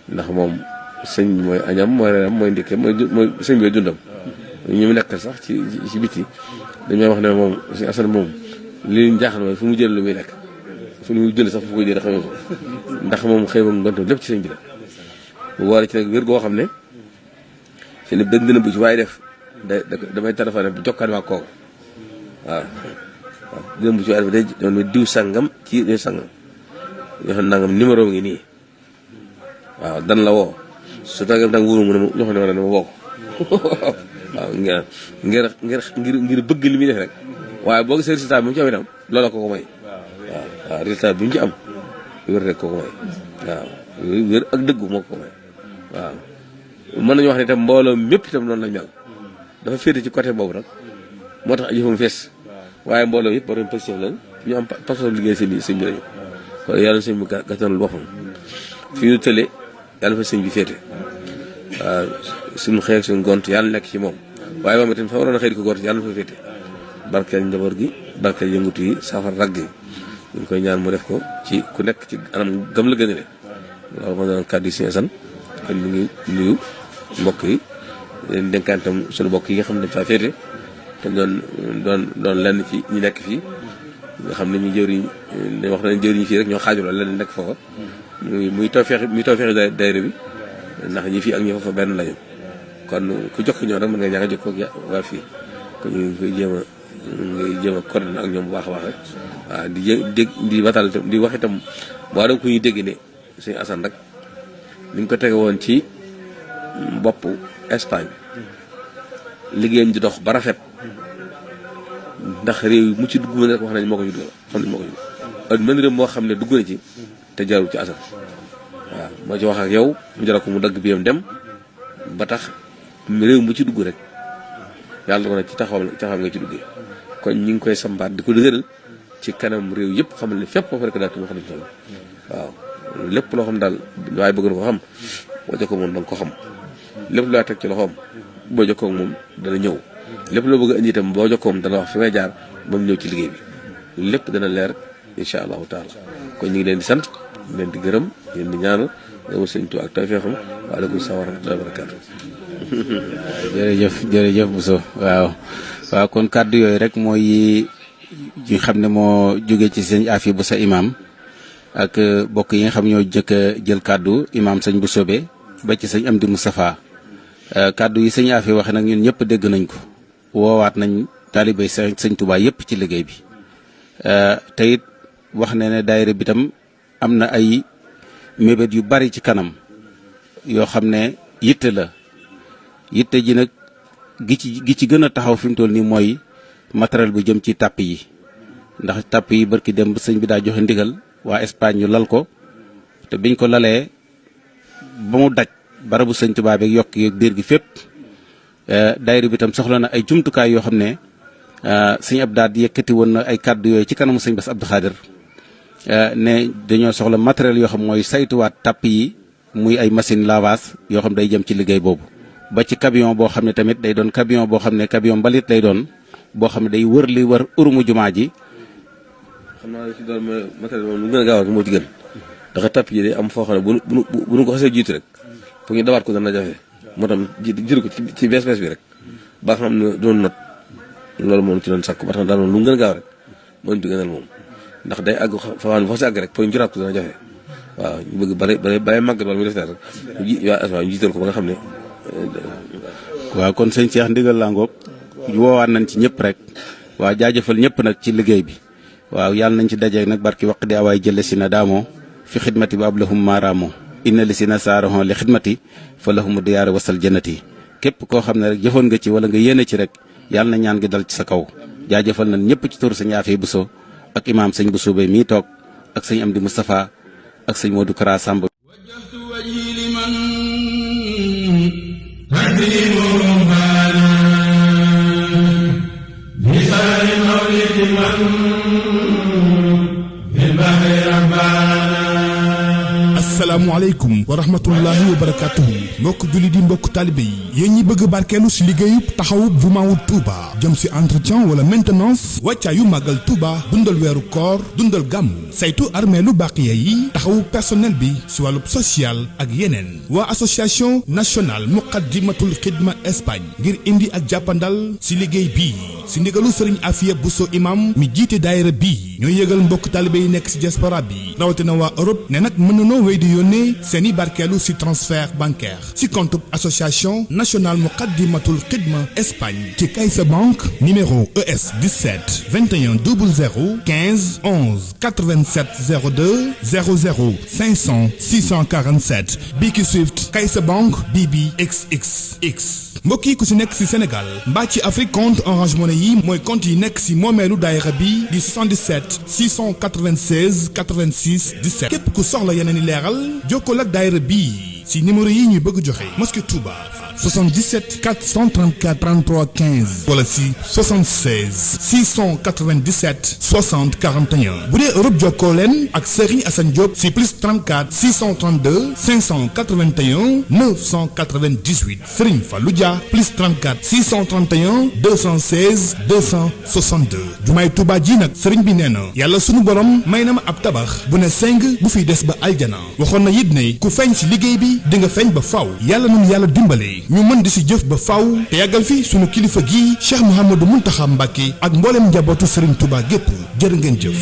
ndax moom sëñ bi mooy añam mooy reeram mooy ndikkee mooy sëñ bi dundam ñu mu nekkal sax ci biti dañoo wax ne moom sëñ Assane moom li ñu jaaxal mooy fu mu jël lu muy lekk fu mu jël sax fu koy jël xamee ko ndax moom xëy ma ngontam lépp ci sëñ bi la bu woore ci nag wér goo xam ne seen i dëgg dina bu ci waaye def damay téléphoné bu jokkaat maa kooku waaw dina bu ci waaye def day doon diw sàngam ci diw sàngam yoo xam ne nangam numéro ngi nii waaw dan la woo su tàggee nag wóoru mu ne ma ñoo xam ne ma ne ma woo ko waaw ngir bëgg li muy def rek waaye boo gisee résultat bi mu ci am itam loola ko may waaw résultat bi mu ci am wér rek ko may waaw wér ak dëggu moo ko may waaw mën nañu wax ne itam mbooloo mépp itam noonu lañ mel dafa féete ci côté boobu nag moo tax jëfam fees waaye mbooloo yëpp borom positif lañ ñu am pas-pas liggéey sëñ bi lañu kon yàlla sëñ bi gàttanal boppam fi ñu tële yàlla fa sëñ bi féete waaw suñu xëy ak suñu gont yàlla nekk ci moom waaye moom itam fa waroon a xëy di ko gont yàlla fa féete barkeel njaboot gi barkeel yëngutu yi safar ragg yi ñu ngi koy ñaan mu def ko ci ku nekk ci anam gëm la gën a ne loolu moo doon kàddu yi Sëñ Assane kon ñu ngi nuyu mbokk yi leen dénkaan itam suñu mbokk yi nga xam ne dañ faa féete te doon lenn ci ñi nekk fii nga xam ne ñu jëwriñ dañ wax nañ jëwriñ fii rek ñoo xaajuloo lenn nekk foofa muy tawfeex daayira bi ndax ñi fii ak ñi foofa benn lañu kon ku jokk ñoo rek mën nga ñàkk a jokkoo ak waa fii kon ñu ngi koy jéem a coordonné ak ñoom bu baax a baax rek waaw di watal itam di wax itam waa danga ku ñuy dégg ne Sëñ Assane rek ni ñu ko tege woon ci bopp Espagne liggéeyam di dox ba rafet ndax réew yi mu ci dugg rek wax nañ moo ko juddoo xam nañ moo ko juddoo ak mën réew moo xam ne dugg na ci te jarul ci Assane waaw moo ci wax ak yow mu jaral ko mu dagg biyam dem ba tax réew mu ci dugg rek yàlla ko ne ci taxawam nga ci duggee kon ñu ngi koy sambaat di ko dëgëral ci kanam réew yëpp xamal ne fépp foofu rek daal wax nañ waaw lépp loo xam daal waaye bëgg na ko xam boo jokkoo moom da nga ko xam lépp loo teg ci loxoom boo jokkoo moom dana ñëw lépp loo bëgg a indi itam boo jokkoo moom dana wax fi may jaar ba mu ñëw ci liggéey bi lépp dana leer incha allahu taala kon ñu ngi leen di sant ñu leen di gërëm leen di ñaanal dama sëñ tu ak tawfeexam waaleykum salaam wa rahmatullahi wa barakaatu. jërëjëf Bousso waaw kon kàddu yooyu rek mooy yi xam ne moo jóge ci sëñ Afi Bousso imam ak bokk yi nga xam ñoo jëkk a jël kàddu imam sëñ Boussobé ba ci sëñ Amdi Moustapha kàddu yi sëñ Afi waxe nag ñun ñëpp dégg nañ ko woowaat nañ taalibay sëñ Touba yëpp ci liggéey bi te it wax ne daayira bi tam am na ay mébét yu bari ci kanam yoo xam ne yitte la yitte ji nag gi ci gën a taxaw fi mu toll nii mooy matériel bu jëm ci tàpp yi ndax tàpp yi barki dem ba sëñ bi daa joxe ndigal waa Espagne ñu lal ko te biñ ko lalee ba mu daj barabu sëñ Tuubaa beeg yokk yeeg biir gi fépp daayira bi tam soxla na ay jumtukaay yoo xam ne sëñ Abdaat yëkkati woon na ay kàddu yooyu ci kanamu sëñ Bass Abdou Khadir ne dañoo soxla matériel yoo xam mooy saytuwaat tàpp yi muy ay machine lavage yoo xam day jëm ci liggéey boobu ba ci camion boo xam ne tamit day doon camion boo xam ne camion mbalit lay doon boo xam ne day wër li wër urumu jumaa ji. xam naa ci doon matériel moom lu gën a gaaw moo ci gën ndax tàpp yi day am foo xam ne bu nu ko xasee jiitu rek pour ñu dawaat ko dana jafe moo tam jël ko ci bees bi rek ba xam ne doon not loolu moom ci doon sàkk ba tax daal moom lu mu gën a gaaw rek moo ñu gënal moom ndax day àgg fa si àgg rek pour ñu juraat ko dana jafe waaw ñu bëgg bare màgg wala muy def rek ñu jiital ko ba nga xam ne. waaw kon sëñ Cheikh ndigal laa ngoog woowaat nañ ci ñëpp rek waaw jaajëfal ñëpp nag ci liggéey bi waaw yàlla nañ ci dajeeg nag barki waq di awaay jële si na daamoo fi xidmati ba ab lahum maaraamoo inna li si na saaraxon li xidmati fa lahumu diyaare wasal jannati képp koo xam ne rek jëfoon nga ci wala nga yéene ci rek yàlla na ñaan gi dal ci sa kaw jaajëfal nañ ñëpp ci tur sëñ Afi Bousso ak imaam sëñ Boussobé mii toog ak sëñ Amdi Moustapha ak sëñ Modou Kara Samb assalaamu asalaamaaleykum wa rahmatullahi wa barakatuhu mbokk julli di mbokk taalibe yi yéen ñi bëgg barkeelu si liggéeyub taxawub jumaawul Touba jëm si entretien wala maintenance wàccaayu màggal Touba dundal weeru koor dundal gàmm saytu armeelu Baqiya yi taxawu personnel bi si wàllub social ak yeneen waa association nationale Muqaddimatul Xidma Espagne ngir indi ak jàppandal si liggéey bii si ndigalu Sëriñ Afiya Buso imam mi jiite daayira bii ñooy yëgal mbokk taalibe yi nekk si diaspora bi rawatina waa Europe ne nag mën nanoo wéy di yónnee seeni barkeelu si transfert bancaire si compte association nationale Muqaddimatul Xidma Espagne ci CaixaBank numéro ES 17 21 00 15 11 87 02 00 500 647 Biki Swift CaixaBank BBXXX mbokk yi ku si nekk si Sénégal mbaa ci Afrique compte Orange Money yi mooy compte yi nekk si moomeelu daayira bi di 77 696 86 17 képp ku soxla yeneen i leeral jokkoo ak daayira bii si numéro yi ñuy bëgg joxe Mosquée Touba 77 434 33 15 wala si 76 697 60 41 bu dee Europe jokkoo leen ak Serigne Assane Diop si plus 34 632 581 998 Serigne Fallou Dia plus 34 631 216 262 jumaay Touba ji nag Serigne bi nee na yàlla sunu borom may na ma ab tabax bu ne seng bu fiy des ba aljana waxoon na it ne ku feeñ si liggéey bi di nga feeñ ba faaw yàlla nun yàlla dimbale ñu mën di si jëf ba faaw te yàggal fi sunu kilifa gii Cheikh Mouhamadou Mountakha Mbacké ak mboolem njabootu Serigne Touba gépp jërë ngeen jëf.